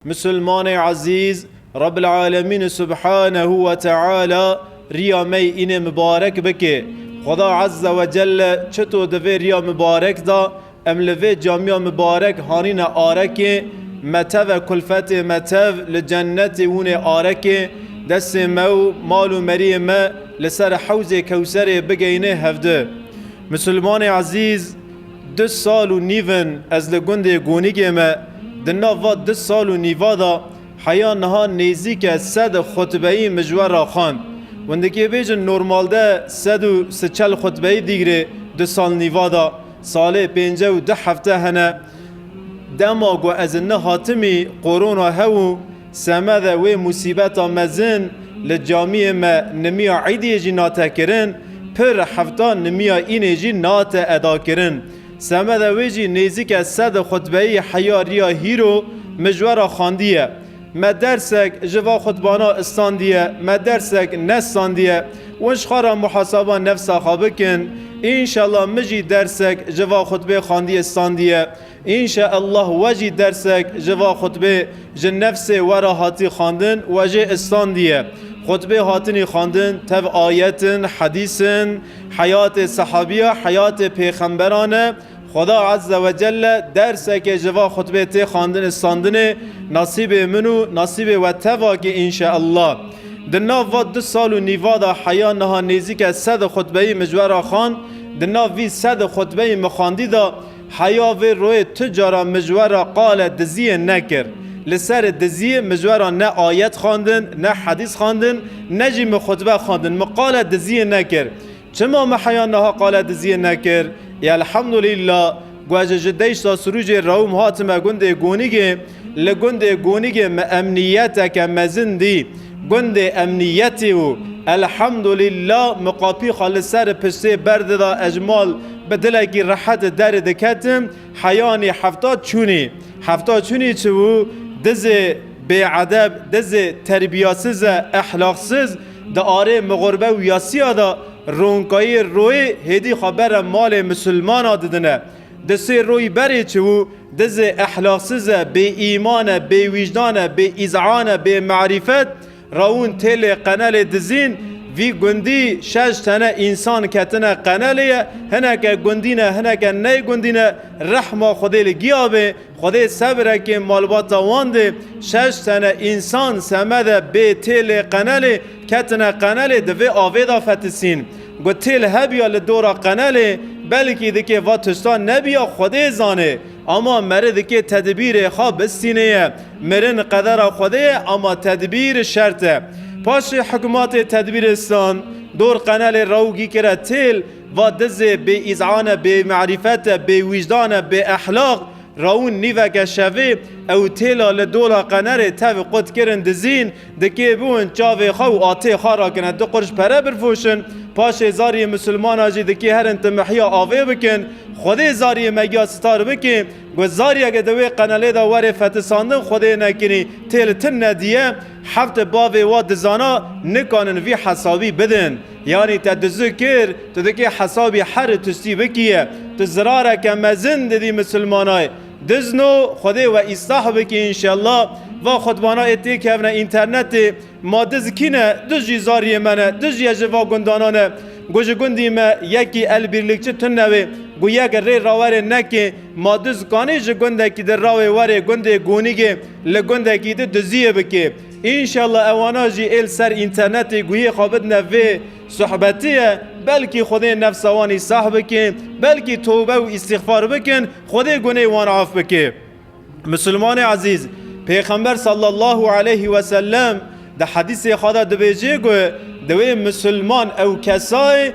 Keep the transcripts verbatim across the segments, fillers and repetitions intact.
Misilmanê ezîz, Rabbil Alemîn Subhanehu ve Teala riya me yî înê mibarek bike. Xweda Azze ve Celle çito di vê riya mibarek de em li vê camiya mibarek hanîne arekê, me tev e kulfetê me tev li cennetê wûnê arekê, destê me û mal û meriyê me li ser hewzê Kewserê bigeyne hevdi. Misilmanê ezîz, du sal û nîv in ez li gundê Gonîgê me. Di nav va du sal û nîva de heya niha nêzîke sed xutbeyî min ji we re xwend. Hûn dikê bêjin normalde sed û sî çel xutbeyî digre du sal nîva de, salê pênce û du hefte hene. Dema ku ez nehatimî korona hebû, semede wê musîbeta mezin li camiyê me nimiya îdiyê jî nate kirin, pir hefta nimiya înê jî nate eda kirin. Semede wê jî nêzîke sed xutbeyî heya riya hîro min ji we re xandiye. Me dersek ji va xutbana istandiye, me dersek nestandiye. Hûn ji xwe re muhaseba nefsa xwe bikin. Înşallah min jî dersek ji va xutbê xandiye istandiye. Înşallah we jî dersek ji va xutbê ji nefsê we re hatî xwendin, we jê istandiye. Xutbê hatinî xwendin, tev ayetin, hedîsin, heyatê sehabiya, heyatê pêxemberan e. Xweda Azze ve Celle dersekê ji va xutbê tê xwendin, istandinê nasîbê min û nasîbê we teva kê înşallah. Di nav va du sal û nîva de heya niha nêzîke sed xutbeyî min ji we re xwend, di nav vî sed xutbeyî min xwendî de heya vê royê tu cara min ji we re qale diziyê nekir. Li ser diziyê min ji we re ne ayet xwendin, ne hedîs xwendin, ne jî min xutbe xwendin. Min qale diziyê nekir. Çima me heya niha qale diziyê nekir? Ê elhamdulillah, ku ez ji deşta Sirûcê rewim hatime gundê Gonîgê, li gundê Gonîgê me emniyeteke mezin dî. Gundê emniyetê û elhamdulillah, min qapî xwe li ser piştê berdida, ez ji mal bi dilekî rehet derê diketim, heyanî hefta çûnî. Hefta çûnî çi bû? Dizê bêedeb, dizê terbiyasiz e, ehlaqsiz, di arê mixurbe û yasiya de ronkayê royê hêdî xwe bere malê misilmana didine. Di sê royî berê çi bû? Dizê ehlaqsiz e, bê îman e, bê wîjdan e, bê îzan e, bê marîfet, rawûn têlê qenelê dizîn, vî gundî şeş tene însan ketine qenelê ye, hineke gundî ne, hineke ney gundî ne, rehma Xwedê li giya bê, Xwedê sebrekê malbata wan dê, şeş tene însan semede bê têlê qenelê ketine qenelê di vê avê de fetisîn. Got têl hebiya li dora qenelê, belkî dikê va tişta nebiya Xwedê zanê. Ama meri dikê tedbîrê xwe bistînê ye. Mirin qedera Xwedê ye, ama tedbîr şert e. Paşê hikûmetê tedbîristan dor qenelê rewgî kire têl, va dizê bê îzan e, bê marîfet e, bê wîjdan e, bê ehlaq, rawûn nîveke şevê, ew têla li dola qenerê tev qut kirin dizîn, dikê biwin çavê xwe û atê xwe rakine, du qurş pere birfoşin, paşê zariyê misilmana jî dikê herin timihiya avê bikin, Xwedê zariyê me giya sitar bike, got zariyeke di wê qenelê de were fetisandin Xwedê nekinî, têl tune diye, heft bavê wa dizana nikanin vî hesabî bidin. Yanî te dizu kir, tu dikê hesabî her tiştî bikiye. Tu zirareke mezin didî misilmanay. Dizno, Xwedê we îslah bike înşellah. Va xutbana ê têkevne înternetê, ma diz kî ne, diz jî zariyê me ne, diz jî ye ji va gundana ne. Gu ji gundî me yekî elbirlikçi tune wê, gu yek rê rawerê neke, ma diz kanî ji gundekî di rawê werê gundê Gonîgê, li gundekî di diziyê bike. Înşellah ewana jî ê li ser înternetê guhê xwe bidine vê sohbetê ye, belkî Xwedê nefsa wan îslah bike, belkî tobe û îstîxfar bikin, Xwedê gunê wan af bike. Misilmanê ezîz, Pêxember sallallahu aleyhi ve sellem di hedîsê xwe de dibêje ku dewê misilman ew kesayê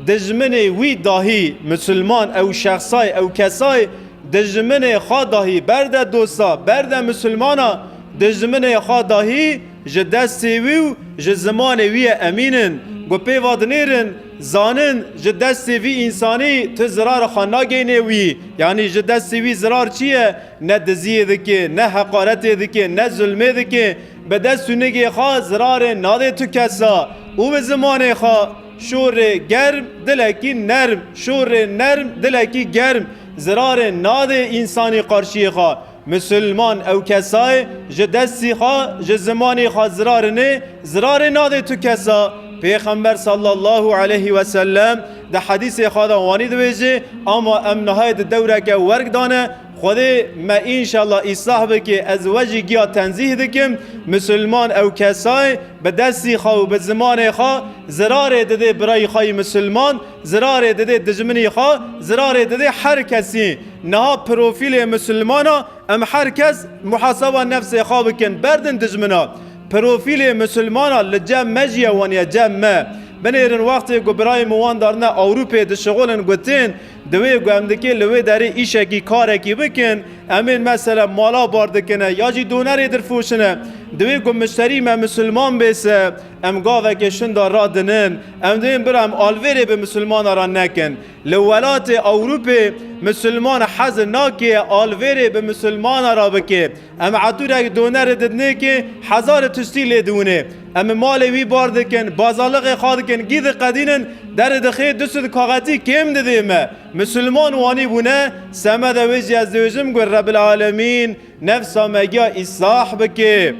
dijminê wî dahî, misilman ew şexsayê, ew kesayê dijminê xwe dahî berde dosta, berde misilmana, dijminê xwe dahî ji destê wî û ji zimanê wî ye emîn in. Ku pê va dinêrin, zanin ji destê vî însanî tu zirar xwe nageynê wî. Yanî ji destê wî zirar çi ye? Ne diziyê dike, ne heqaretê dike, ne zulmê dike. Bi dest û nigê xwe zirarê nadê tu kesa. Û bi zimanê xwe şorê germ, dilekî nerm, şorê nerm, dilekî germ. Zirarê nadê însanî qarşiyê xwe. Misilman ew kesayê ji destî xwe, ji zimanê xwe zirarê nê, zirarê nadê tu kesa. Pêxember sallallahu aleyhi ve sellem di hedîsê xwe de wanî dibêje, ama em nihayê di dewreke werg dane, Xwedê me înşallah îslah bike, ez we jî giya tenzîh dikim. Misilman ew kesayê bi destî xwe û bi zimanê xwe zirarê didê birayî xwe yî misilman, zirarê didê dijminî xwe, zirarê didê her kesî. Niha profîlê misilmana em her kes muhaseba nefsê xwe bikin, berdin dijmina. Profîlê misilmana li cem me jî ye, wan ye cem me. Binêrin wextê ku birayê min wan darine Ewropê dişixulin, gotên, Divê ku em dikê li wê derê îşekî, karekî bikin, em ên mesela mala bar dikine ya jî donerê dirfûşine. Divê ku mişterî me misilman bê se, em gavekê şinda radinin. Em divên bira em alvêrê bi misilmana re nekin. Li welatê Ewropê misilman hez nake alvêrê bi misilmana re bike. Em etûrek donerê didinê kê hezarê tiştî lê diwinê. Em malê wî bar dikin, bazalixê xwe dikin, gî diqedînin, derê dixê du sed kaxetî kêm didê me. Misilman wanî bûne, semeda wê jî ez dibêjim ku Rebil Alemîn nefsa me giya îslah bike.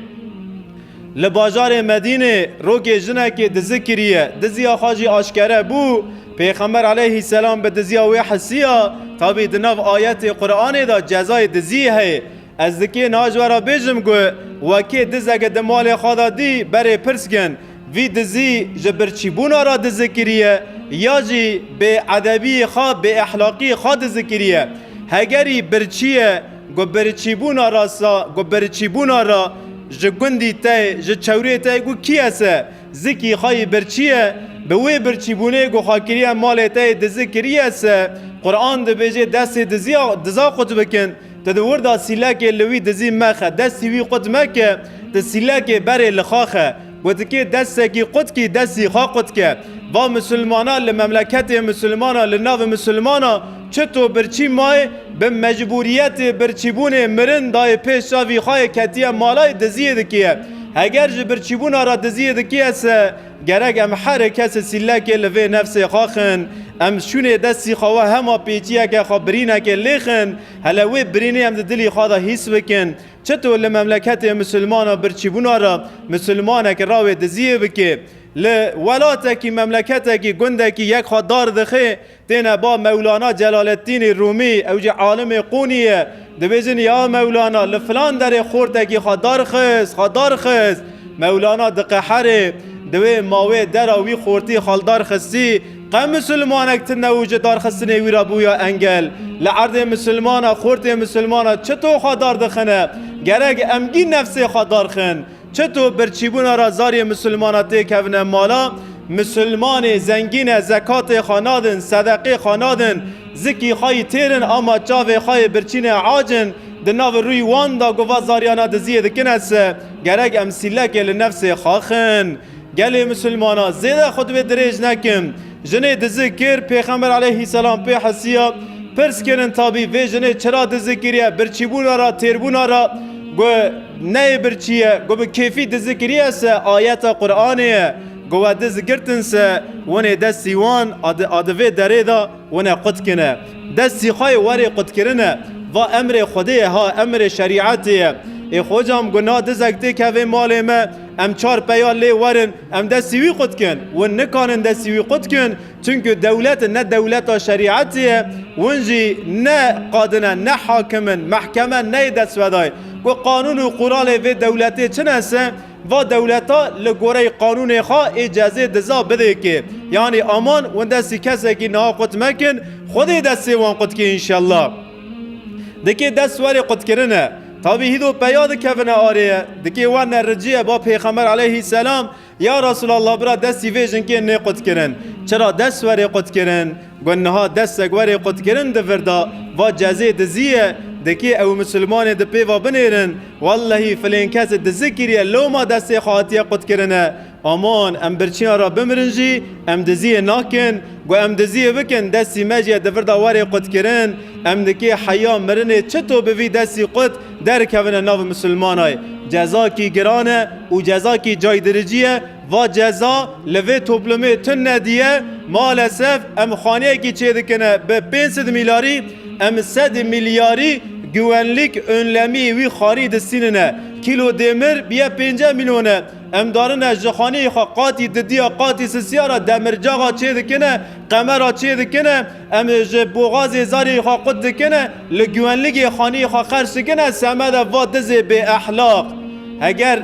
Li bajarê Medînê rokê jinekê dizi kiriye, diziya xwe jî aşkere bû. Pêxember aleyhîselam bi diziya wê hisiya, tabî di nav ayetê Quranê de cezayê diziyê heye. Ez dikê niha ji we re bêjim ku wekê dizeke di malê xwe de dî, berê pirs kin, vî dizî ji birçîbûna re dizi kiriye ya jî bêedebiyê xwe, bêexlaqiyê xwe dizi kiriye. Hegerî birçî ye, ku birçîbûna re sa, ku birçîbûna re ji gundî te, ji çewrê te, ku kî ye se, zikî xwe yî birçî ye, bi wê birçîbûnê ku xwe kiriye malê te yê dizi kiriye se, Quran dibêje destê diziya, diza qut bikin. Tu di wir de sîlekê li wî dizî mexe, destî wî qut meke, tu sîlekê berê li xwe xe. Gotikê destekî qut kî destî xwe qut ke. Va misilmana li memleketê misilmana, li navê misilmana çito birçî mayê bi mecbûriyetê birçîbûnê mirin dayê pêş çavî xwe yê ketiye malayê diziyê dikiye. Heger ji birçîbûna re diziyê dikiye se, gerek em herê kesê sîlekê li vê nefsê xwe xin. Em şûnê destî xwe we hema pêçiyeke xwe birînekê lêxin. Hele wê birînê em di dilî xwe de hîs bikin. Çito li memleketê misilmana birçîbûna re misilmanek rawê diziyê bike? Li welatekî, memleketekî, gundekî yek xwe dar dixê, têne ba Mewlana Celaleddînî Rûmî, ew jî alimê Qûnî ye. Dibêjin, ya Mewlana, li filan derê xortekî xwe dar xist, xwe dar xist. Mewlana diqeherê, divê ma wê dera wî xortî xwe li dar xistî, qe misilmanek tune û ji darxistinê wî re bûya engel. Li erdê misilmana, xortê misilmana çito xwe dar dixine? Gerek em gî nefsê xwe dar xin. Çito birçîbûna re zariyê misilmana têkevine mala, misilmanê zengîn e, zekatê xwe nadin, sedeqê xwe nadin, zikî xwe yî têr in, ama çavê xwe yê birçî ne, ac in, di nav rûyî wan de ku va zariyana diziyê dikine se, gerek em sîlekê li nefsê xwe xin. Gelê misilmana, zêde xutbê dirêj nekim. Jinê dizi kir, Pêxember aleyhîselam pê hesiya, pirs kirin tabî, vê jinê çira dizi kiriye, birçîbûna re, têrbûna re, got, neyê birçî ye, got, bi kêfî dizi kiriye se, ayeta Qur'anê ye, got, we diz girtin se, winê destî wan, a di, a di vê derê de wine qut kine. Destî xwe yê werê qut kirine, va emrê Xwedê ye ha, emrê şerîetê ye. Ê xocam, got, na dizek têkevê malê me, em çar peya lê werin, em destî wî qut kin. Win nikanin destî wî qut kin, çunku dewlet ne dewleta şerîetê ye, win jî ne qadin e, ne hakim in, mehkeme neyê destvedayê. Ku qanûn û quralê vê dewletê çi ne se, va dewleta li goreyê qanûnê xwe ê cezê diza bidê kê. Yanî aman, win destî kesekî niha qut mekin, Xwedê destê wan qut kê înşellah. Dikê dest werê qutkirine. Tabî hîdo peya dikevine arê ye. Dikê wan ne riciye ba Pêxember aleyhîselam, ya Resulallah, bira destî vê jinkê nê qutkirin. Çira dest werê qutkirin? Got, niha destek werê qutkirin di vir de, va cezê dizî ye, dikê ew misilmanê di pê ve binêrin, wellehî filên kesê dizi kiriye, loma destê xwe hatiye qutkirine. Aman, em birçiyan re bimirin jî, em diziyê nakin. Got, em diziyê bikin, destî me jî ye di vir de werê qutkirin. Em dikê heya mirinê çito bi vî destî qut derkevine nav misilmanay. Cezakî giran e û cezakî caydiricî ye. Va ceza li vê toplumê tune diye. Maalesef em xaniyekî çêdikine bi pênc sed milyarî, em sed milyarî Güvenlik önlemi wî xanî distînine. Kîlo demir biye pênce milyon e. Em darine ji xanî xwe qatî didiya, qatî sisiya re demircaxa çêdikine, qemera çêdikine. Em ji boxazê zarê xwe qut dikine, li güvenligê xanî xwe xerç dikine, semede va dizê bê ehlaq. Heger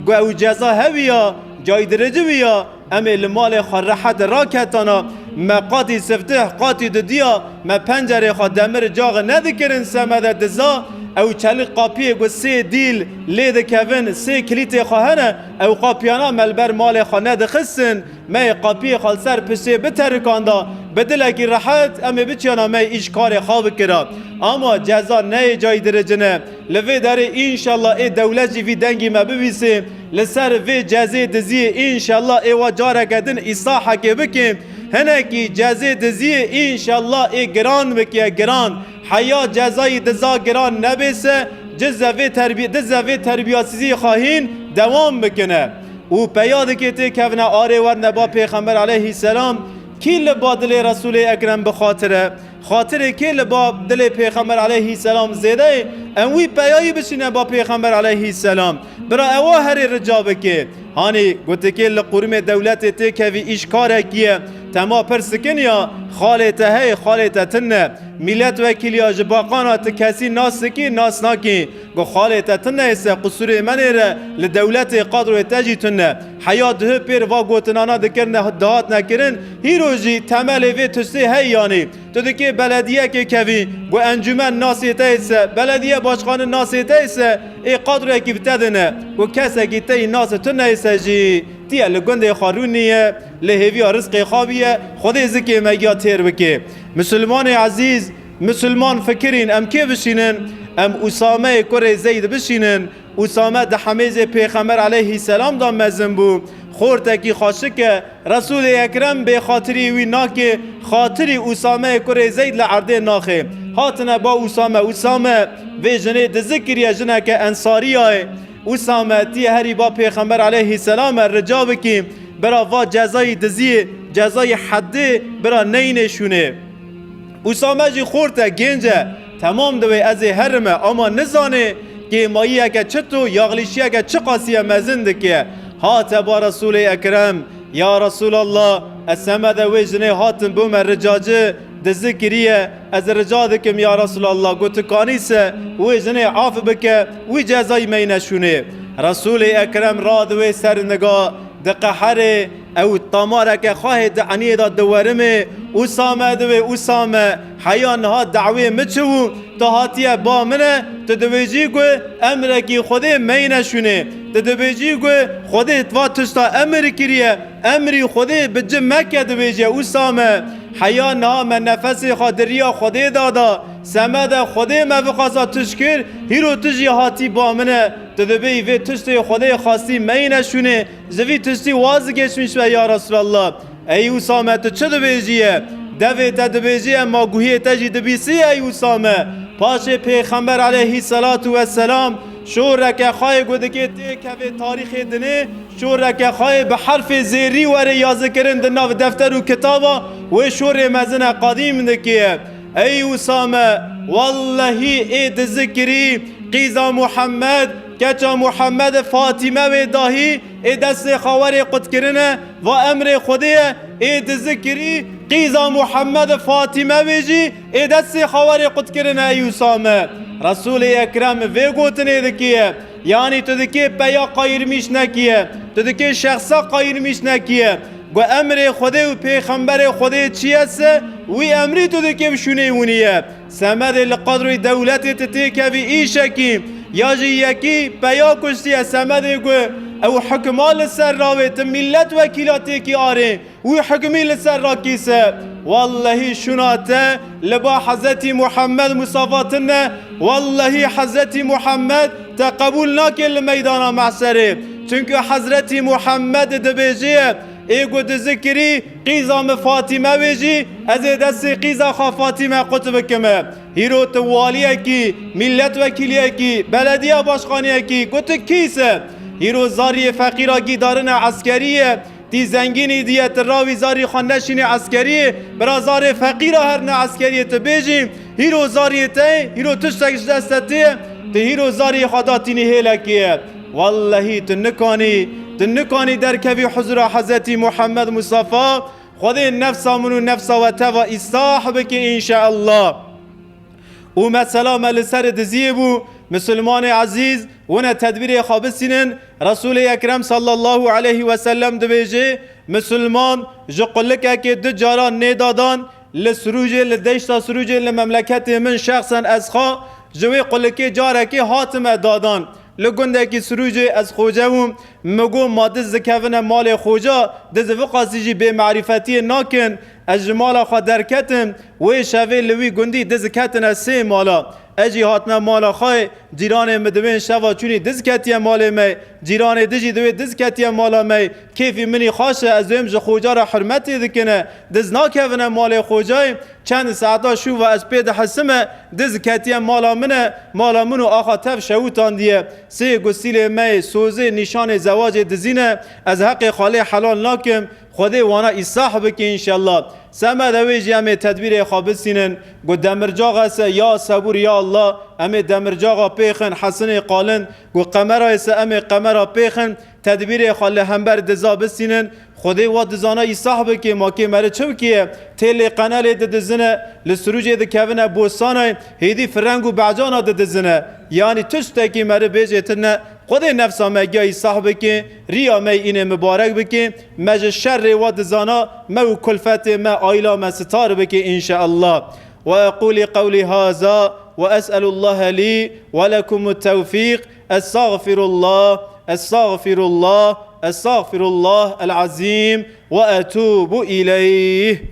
ku ew ceza hewiya, caydirici wiya, em ê li malê xwe rehet raketana, me qatî siftih, qatî didiya, me pencerê xwe demir caxi nedikirin, semede diza, ew çelik qapiyê ku sê dîl lê dikevin, sê kilîtê xwe hene, ew qapiyana me li ber malê xwe nedixistin, me yê qapiyê xwe li ser piştê biterikanda, bi dilekî rehet em ê biçiyana me yê îş karê xwe bikira. Ama ceza neyê caydiricine. Li vê derê înşallah ê dewlet jî vî dengî me bibîsê. Li ser vê cezê diziyê înşallah ê wa careke din îslahekê bikê. Hinekî cezê diziyê înşallah ê giran bike, giran. Heya cezayî diza giran nebêse, cize vê terbi-, dize vê terbiyasizî xahîn dewam bikine. Û peya dikê têkevine arê werne ba Pêxember aleyhisselam, kî li ba dilê Resûlê Ekrem bixatire? Xatirê kê li ba dilê Pêxember aleyhisselam zêde ye? Em wî peyayî bişîne ba Pêxember aleyhisselam. Bira ewa herê rica bikê. Hanî gotikê li qurumê dewletê têkevî îş karekî ye. Tema pir sikin ya, xalê te heye, xalê te tune. Mîletvekîliya ji baqana ti kesî nas dikî, nas nakî. Ku xalê te tune ise, qusûrê me nêre, li dewletê qadroyê te jî tune. Heya duhê pêr va gotinana dikirine, dihatine kirin, hîro jî temelê vê tiştê heye yanî. Tu dikê belediyekê kevî, ku encûmen nasê te ise, belediye başkanı nasê te ise, ê qadroyekî bi te dine, ku kesekî te yî nasê tune ise jî, tiye li gundê xwe rûnî ye, li hêviya rizqê xwe bîye, Xwedê zikê me giya têr bike. Misilmanê ezîz, misilman fikirîn, em kê bişînin? Em Usameyê kurê Zeyd bişînin. Usame di hemêzê Pêxember aleyhisselam de mezin bû. Xortekî xweşik e. Resûlê Ekrem bêxatirî wî nake, xatirî Usameyê kurê Zeyd li erdê naxe. Hatine ba Usame, Usame, vê jinê dizi kiriye, jineke ensariyayê. Usame tiye herî ba Pêxember aleyhisselam e, rica bikî, bira va cezayî diziyê, cezayî heddê, bira neyne şûnê. Usame jî xort e, gênc e. Temam diwê ez ê herime, ama nizanê kêmayiyeke çito, yaxlîşiyeke çiqasî ye mezin dike. Hate ba Resûlê Ekrem, ya Resûlallah, ez semede wê jinê hatim bûme ricaci, dizi kiriye, ez rica dikim ya Resûlallah, got tu kanî se wê jinê af bike, wî cezayî meyne şûnê. Resûlê Ekrem radiwê ser niga, diqeherê, ew tamareke xwe hê di eniyê de diwerimê, Usame diwê, Usame, heya niha dawê min çi bû? Tu hatiye ba min e, tu dibêjî ku emrekî Xwedê meyne şûnê. Tu dibêjî ku Xwedê va tişta emir kiriye, emrî Xwedê bi ci meke dibêje, Usame, heya niha me nefesê xwe di riya Xwedê da da, semede Xwedê me vixwasa tişt kir, hîro tu jî hatî ba min e, tu dibêyî vê tiştê Xwedê xwastî meyne şûnê, ji vî tiştî wazgeçmiş be ya Resûlallah. Ey Usame, tu çi dibêjî ye? Devê te dibêjî ye, ma guhiyê te jî dibîsî ye, ey Usame. Paşê Pêxember aleyhisselatu vesselam şoreke xwe yê ku dikê têkevê tarîxê dinê, şoreke xwe yê bi herfê zêrî were yazîkirin di nav defter û kitaba, wê şorê mezin e, qedîm dike. Ey Usame, wellehî ê dizi kirî, qîza Muhammed, keça Muhammed Fatîme wê dahî, ê destê xwe werê qutkirine, va emrê Xwedê ye, ê dizi kirî, qîza Muhammed Fatîme wê jî, ê destê xwe werê qutkirine, ey Usame. Resûlê Ekrem vê gotinê dikiye, yanî tu dikê peya qayirmîş nekiye, tu dikê şexsa qayirmîş nekiye. Gu emrê Xwedê û Pêxemberê Xwedê çi ye se, wî emrî tu dikê bi şûnê winî ye. Semedê li qadroyê dewletê tu têkevî îşekî, ya jî yekî peya kuştiye, semedê gu ew hukma li ser rawê, tu mîlet wekîla têkî arê, wî hukmî li ser rakî se. Wellehî şûna te li ba Hezretî Muhammed Mustafa tune, wellehî Hezretî Muhammed te qebûl nake li meydana mehserê. Çunku Hezretî Muhammed dibêjiye, ê ku dizi kirî, qîza min Fatîme wê jî, ez ê destê qîza xwe Fatîme qut bikime. Hîro tu waliyekî, mîletvekîliyekî, belediya başkaniyekî, ku tu kî se? Hîro zariyê feqîra gîdarine eskerî ye, Î zengînî diye, tu rawî zarî xwe neşînî eskeriyê, bira zarê feqîra herne eskeriyê tu bêjî, hîro zariyê te, hîro tiştek ji dest te tê, tu hîro zariyê xwe datînî hêlekê ye. Wellehî tu nikanî, tu nikanî derkevî huzura Hezretî Muhammed Mustafa. Xwedê nefsa min û nefsa we teva îslah bike înşeallah. Û mesela me li ser diziyê bû, misilmanê ezîz, wine tedbîrê xwe bisînin. Resûlê Ekrem sallallahu aleyhi ve sellem dibêje, misilman ji qulikekê du caran nê dadan, li Sirûcê, li deşta Sirûcê, li memleketê min şexsen ez xwe ji wê qulikê carekê hatime dadan. Li gundekî Sirûcê ez xoce bûm, min got, ma diz dikevine malê xoca, diz viqasî jî bêmerîfetiyê nakin. Ez ji mala xwe derketim, wê şevê li wî gundî diz ketine sê mala. Ez jî hatime mala xwe, cîranê min dibên şeva çûnî diz ketiye malê me, cîranê din jî dibê diz ketiye mala me. Kêfî min î xaş e, ez dibêm ji xoca re hurmetê dikine. Diz nakevine malê xocayê. Çend saeta şûva ez pê dihesime, diz ketiye mala min e, mala min û axa tev şewûtandiye. Sê gusîlê me yê sozê nîşanê zewacê dizî ne, ez heqê xwe lê helal nakim, Xwedê wana îslah bike înşellah. Semede wê jî em ê tedbîrê xwe bisînin, got demircaxa se ya sebûr ya Allah, em ê demircaxa pêxin, Hesinê Qalin, got qemerayê se em ê qemera pêxin, tedbîrê xwe li hember diza bisînin, Xwedê wa dizana îslah bike, ma kê meri çi bikiye? Tê lê qenelê didizine, li Sirûcê dikevine bostanay, hêdî fireng û becana didizine. Yanî tiştekî meri bêjê tine, Xwedê nefsa me giya îslah bike, riya me înê mibarek bike, me ji şerê wa dizana, me û kulfetê me, aîla me sitar bike înşeallah. وأقول قولي هذا وأسأل الله لي ولكم التوفيق. أستغفر الله، أستغفر الله، أستغفر الله العظيم وأتوب إليه.